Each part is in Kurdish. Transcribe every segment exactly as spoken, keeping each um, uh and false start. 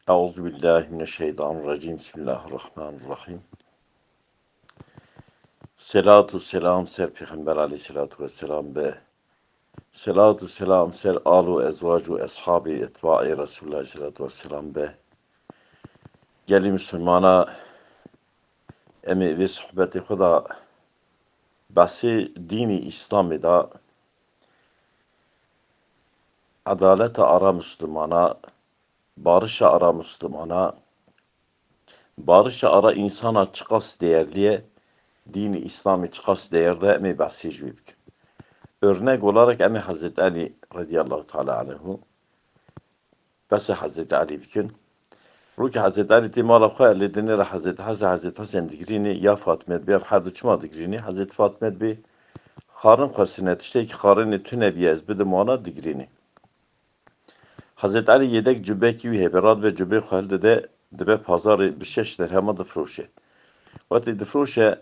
Euzu billahi mineşşeytanirracim. Bismillahirrahmanirrahim. Selatu selam ser Pêxember aleyhisselatu vesselam be. Selatu selam ser al û ezwac û eshabê etbaê Resulullah aleyhisselatu vesselam be. Gelî Müslümana, em ê vê sohbetê xwe da behsê dînî Îslamê da, edaleta ara Müslümana, barişa ara Müslümana, barişa ara însana çiqas değerli ye, dînî Îslamê çiqas değer de em ê behsê ji wî bikin. Örnek olarak em ê Hezreti Elî radiyallahu teala anhu, behsê Hezreti Elî bikin. Rûkê Hezreti Elî tê mala xwe, lê dinê re Hezreti Hesen, Hezreti Husên digirînê, ya Fatime dibê, ev her du çima digirînê? Hezreti Fatime dibê, xarin xwestine, tiştekî xarinê tune bîye ez bidim wana, digirînê. Hezreti Elî yedek cubekî wî hebe, radibe cubê xwe hildide, dibe pazarê, bi şeş derhema difiroşe. Wextê difiroşe,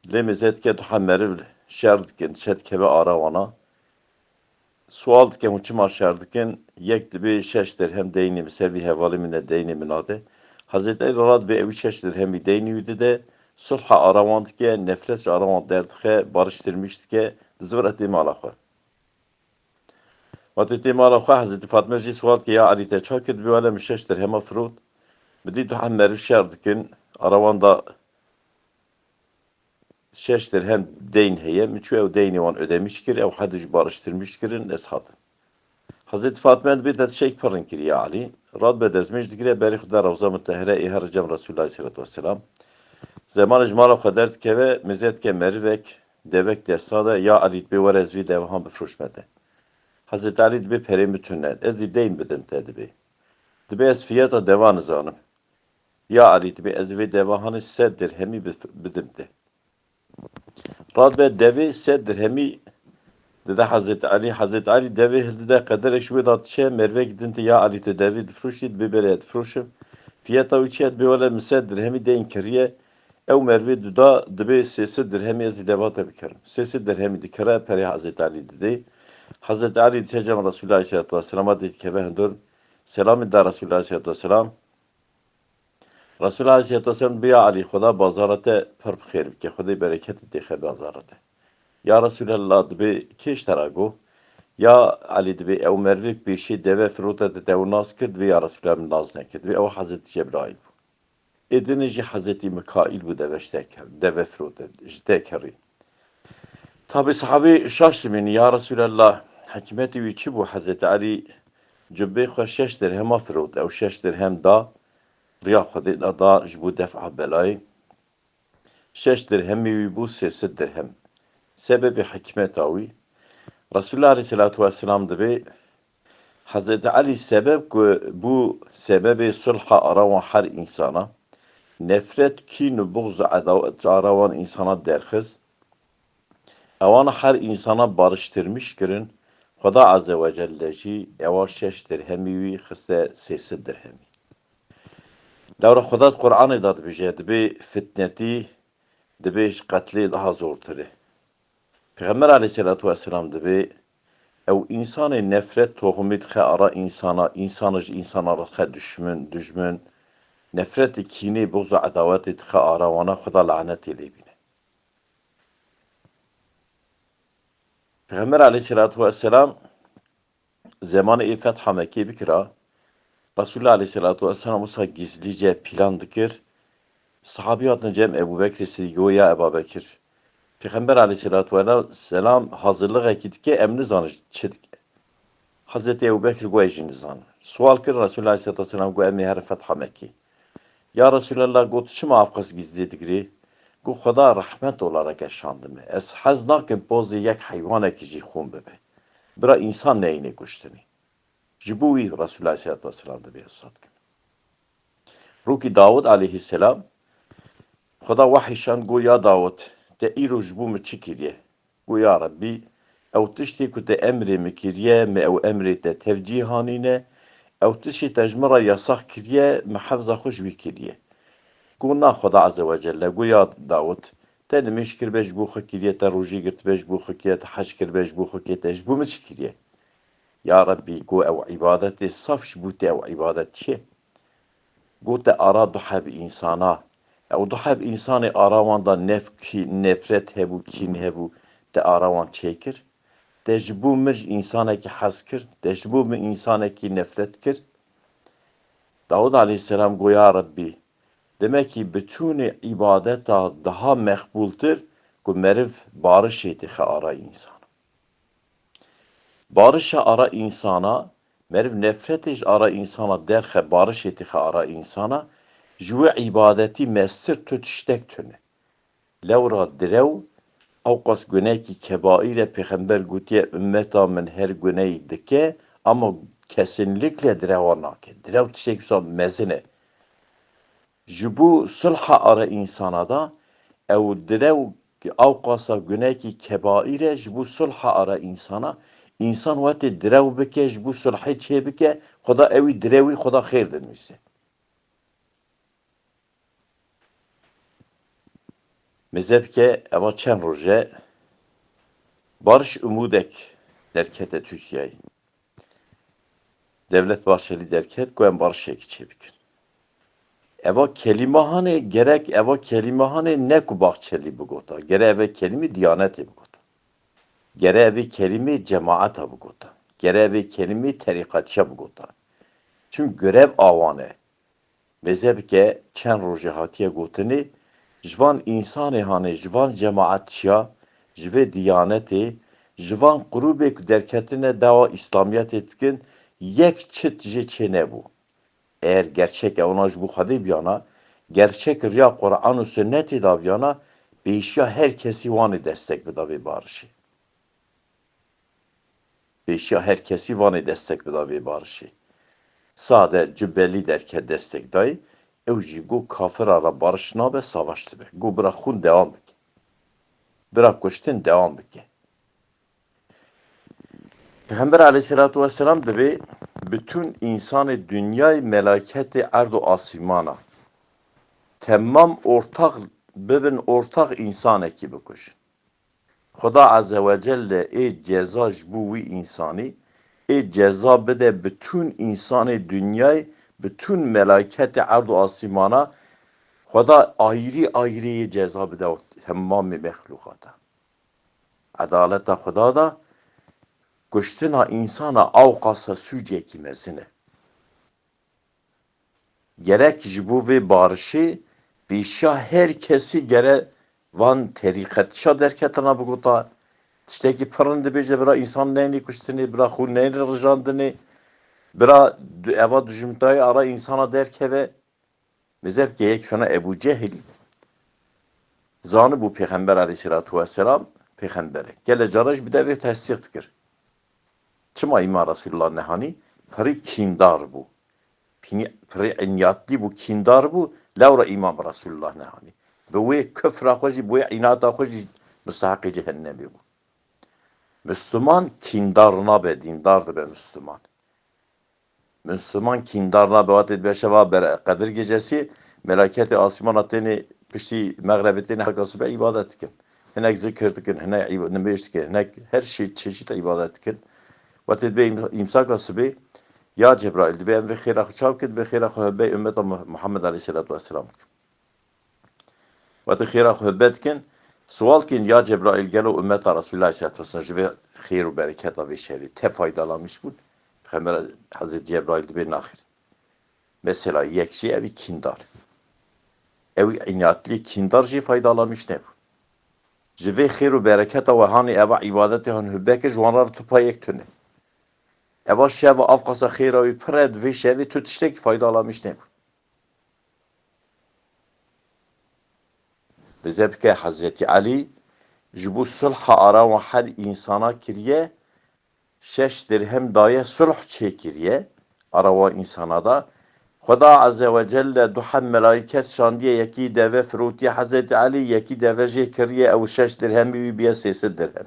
lê mêze dike, duha meriv şer dikin, diçe dikeve ara wana. Sual dike, hûn çima şer dikin? Yek dibê şeş derhem deynê min, ser vî hevalê min e, deynê min nade. Hezreti Elî radibe ew şeş derhemî deynê wî dide, sulha ara wan dike, nefret ji ara wan derdixe, bariştirmîş dike, dizivire tê mala xwe. Wextê tê mala xwe, Hezretî Fatime jî sual dike, ya Elî, te ça kir? Dibê wele min şeş dirhema firot. Min dî du heb meriv şer dikin, ara wan da şeş dirhem deyn heye. Min çû ew deynê wan ödemiş kir, ew hedi jî bariştirmîş kirin, ez hatim. Hezretî Fatime dibê te tiştek pirin kir ya Elî. Radibe destmêj digire, berê xwe da Rewza Mutehire ê here cem Resulullah aleyhisselatu vesselam. Zemanê ji mala xwe derdikeve, mêze dike merivek, devek desta de, ya Elî, dibê were ez vê devehan bifroşme te. Hezretî Elî dibê perê min tune, ez ê deyn bidim te, dibê. Dibê ez fiyata deva nizanim. Ya Elî, dibê ez vê devehanê sed dirhemî bif-, bidim te. Radibe devê sed dirhemî dide Hezretî Elî. Hezretî Elî devê hildide, qederek ji wê da diçe, merivekî din tê, ya Elî, tu devê difiroşî? Dibê belê, ez difiroşim. Fiyata wî çi ye? Dibê wele min sed dirhemî deyn kiriye. Ew merivê duda, dibê sê sed dirhemî ez ê deva te bikirim. Sê sed dirhemî dikire, perê Hezretî Elî didê. Hezretî Elî diçe cem Resulullah aleyhisselatu vesselam, dê dikeve hundir, selamê da Resulullah aleyhisselatu vesselam. Resulullah aleyhisselatu vesselam dibê ya Elî, Xweda bazara te pir bi xêr bike, Xwedê bereketê têxe bazara te. Ya Resulallah, dibê kê ji te re got? Ya Elî, dibê ew merivê ku pêşiyê deve firote te, te ew nas kir? Dibê ya Resulallah, min nas nekir. Dibê ew Hezretî Cebraîl bû. Ê dinê jî Hezretî Mikaîl bû, deve ji te kir, deve firote, ji te kirî. Tabî sahabî şaş dibînin, ya Resulallah, hikmetî wî çi bû? Hezretî Elî cubê xwe şeş dirhema firot, ew şeş dirhem da, riya Xwedê da, da ji bo def'a belayê. Şeş dirhemî wî bû sê sed dirhem. Sebebê hikmeta wî, Resulullah aleyhisselatu vesselam dibê, Hezretî Elî sebeb ku bû sebebê sulha ara wan her însana, nefret, kîn û buxz û edawet ji ara wan însana derxist, ewana her însana bariştirmîş kirin, Xweda Azze ve Celle jî ewa şeş dirhemî wî xiste sê sed dirhemî. Lewra Xweda di Qur'anê de dibêje, dibê fitnetî, dibê ji qetlê daha zortir e. Pêxember aleyhisselatu vesselam dibê, ew însanê nefret tohumî dixe ara însana, însana ji însana re dixe duşmin, dujmin, nefretê, kînê, buxz û edawetê dixe ara wana, Xweda lanetê lê bîne. Pêxember aleyhisselatu vesselam zemanê ê fetha Mekkê bikira, Resulullah aleyhisselatu vesselam wisa gizlîce plan dikir. Sahabî hatin cem Ebû Bekrê Sidîqî, got, ya Eba Bekir, Pêxember aleyhisselatu vesselam hazirlixekî dike, em nizanin çi dike. Hezretî Ebû Bekir got, ez jî nizanim. Sual kir, Resulullah aleyhisselatu vesselam got, em ê herin fetha Mekkê. Ya Resulallah, got, çima ev qas gizlî digirî? Got, Xweda rehmet olarak e şandime. Ez hez nakim pozê yek heywanekî jî xûn bibe. Bira însan neyînê kuştinê. Ji bo wî Resulullah aleyhisselatu vesselam dibê wisa dikin. Rûkî Dawud aleyhisselam, Xweda wehî şand, got, ya Dawud, te îro ji bo min çi kiriye? Got, ya Rebbî, ew tiştê ku te emrê min kiriye, min ew emrê te tevcîh anîne, ew tiştê te ji min re yasax kiriye, min hefza xwe ji wî kiriye. Got, na, Xweda Azze ve Celle, got, ya Dawud, te nimêj kiribe ji bo xwe kiriye, te rojî girtibe ji bo xwe kiriye, te hec kiribe ji bo xwe kiriye, te ji bo min çi kiriye? Ya Rebbî, got, ew îbadetê saf ji bo te, ew îbadet çi ye? Got te ara du heb însana. Ew du heb însanê ara wan da nef-, kî-, nefret hebû, kîn hebû, te ara wan çêkir. Te ji bo min ji însanekî hez kir, te ji bo min însanekî nefret kir. Dawud aleyhisselam got, ya Rebbî, demekî bitûnê îbadeta daha meqbûltir ku meriv barişê dixe ara însan. Barişa ara însana, meriv nefretê ji ara însana derxe, barişê dixe ara însana, ji wê îbadetî mestir tu tiştek tune. Lewra direw, ewqas gunekî kebaîr e, Pêxember gotiye, ummeta min her guneyî dike, ama kesinlikle direwa nake. Direw tiştek wisa mezin e. Ji bo sulha ara însana da, ew direw ewqasa gunekî kebaîr e, ji bo sulha ara însana, însan wetê direw bike, ji bo sulhê çê bike, Xweda ewî direwî Xweda xêr dinivîse. Mêze bike, eva çend roj e, Barış Umudek derkete Tirkiyeyê. Devlet Bahçeli derket ku em barişekî çêbikin. Eva kelîme hanê, gerek eva kelîme hanê ne ku Bahçeli bigota. Gere eve kelîmê Diyanetê bigota. Gere evê kelîmê cemaeta bigota. Gere evê kelîmê terîqetçiya bigota. Çim görev awan e. Mêze bike çend rojê hatiye gotinê, ji van însanê hanê, ji van cemaetçiya, ji vê diyanetê, ji van qrûbê ku derketine dawa îslamiyetê dikin, yek çit jê çê nebû. Eger gerçek ewna ji bo Xwedê biyana, gerçek riya Quran û Sunnetê da biyana, pêşiya her kesî wanê destek bida vê barişê. Pêşiya her kesî vanê destek bida vê barişê. Sade Cubelî derket destek dayê, ew jî got kafira re bariş nabe, savaş dibe. Got bira xûn dewam bike. Bira kuştin dewam bike. Pêxember aleyhisselatu vesselam dibê bütün însanê dinyayê melaketê erd û asîmana temam ortax bibin, ortax însanekî bikujin. Xuda Azze ve Celle ê ceza ji bo wî însanî, ê ceza bide bütün însanê dinyayê, bütün melaketê erd û asîmana, Xuda ayrî ayrî yê ceza bide temamê mexlûqata. Edaleta Xuda da kuştina însana awqasa sûcekî mezin e. Gerek ji bo vê barişê pêşiya her kesî gere van terîqetçiya derketina bigota. Tiştekî pir rind dibêje, bira însan neyne kuştinê, bira xûn neyne rijandinê, bira du-, eva dijmintoyê ara însana derkeve. Mêze bike yek fena Ebû Cehil zanibû Pêxember aleyhisselatu vesselam pêxember e. Gelek cara jî bi devê tesdîq dikir. Çima îman Resulullah nehanî? Pirî kîndar bû. Pînî-, pirî înyatî bû, kîndar bû, lewra îman bi Resulullah nehanî. Bi wê kufra xwe jî, bi wê înata xwe jî musteheqê cehennemê bû. Misliman kîndar nabe, dîndar dibe misliman. Misliman kîndar nabe, wate dibe şeva ber-, Qedir gecesi, melaketê asîmana tênê piştî mexrebê tênê heka sibe îbadet dikin. Hinek zikir dikin, hinek îb-, nimêj dikin, hinek her şey çeşit îbadet dikin. Wate dibe îm-, îmsaka sibê, ya Cebraîl, dibe em vê xêra xwe çav kin, dibe xêra xwe hebe ummeta Mu-, Muhammed aleyhisselatu vesselam dikin. Wate xêra xwe hebe dikin, siwal kin, ya Cebraîl, gelo ummeta Resulullah aleyhisselatu vesselam ji vê xêr û bereketa vê şevê te faydalanmiş bûn? Pêxember Hezretî Cebraîl dibe naxir. Mesela yek jî evî kîndar. Ewî înyatî kîndar jî faydalanmiş nebûn. Ji vê xêr û bereketa we hanê eva îbadetê han hubeke ji wan re tu payek tune. Eva şeva avqasa xêra wî pir e, di vê şevê tu tiştekî faydalanmiş nebûn. Bize bike Hezretî Elî ji bo sulha ara wan her însana kiriye, şeş dirhem daye, sulh çêkiriye ara wan însana da. Xuda Azze ve Celle du heb melayket şandiye, yekî deve firotiye Hezretî Elî, yekî deve jê kiriye, ew şeş dirhemî wî biye sê sed dirhem.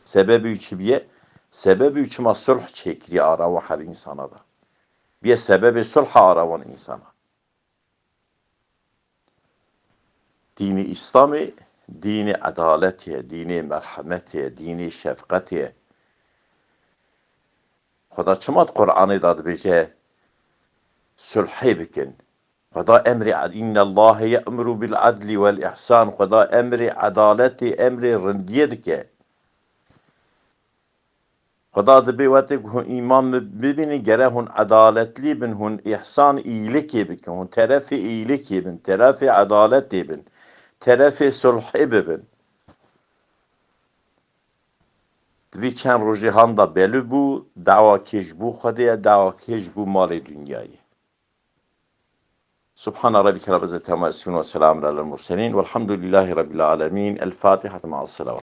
Sebebî wî çi biye? Sebebî wî çima sulh çêkiriye ara wan her însana da. Biye sebebê sulha ara wan însana. Dînê Îslamê dînê edaletê ye, dînê merhemetê ye, dînê şefqetê ye. Xuda çima di Qur'anê de dibêje, sulhê bikin, Xweda emrê ad-, inne Allahe ye'muru bil adli wel ihsan. Xweda emrê edaletê, emrê rindiyê dike. Xweda dibê wextê ku hûn îman bi-, bibînin, gere hûn edaletlî bin, hûn îhsan, îlikê bikin, hûn terefê îlikê bin, terefê edaletê bin, terefê sulhê bibin. Di vî çend rojê handa belû bû, dawa kê ji bo Xwedê ye, dawa kê ji bo malê dinyayê. Subhana rabbike rabbil izzeti amma yasifun ve selamun alel murselin velhamdülillahi rabbil alemin. El Fatiha ma'as selawat.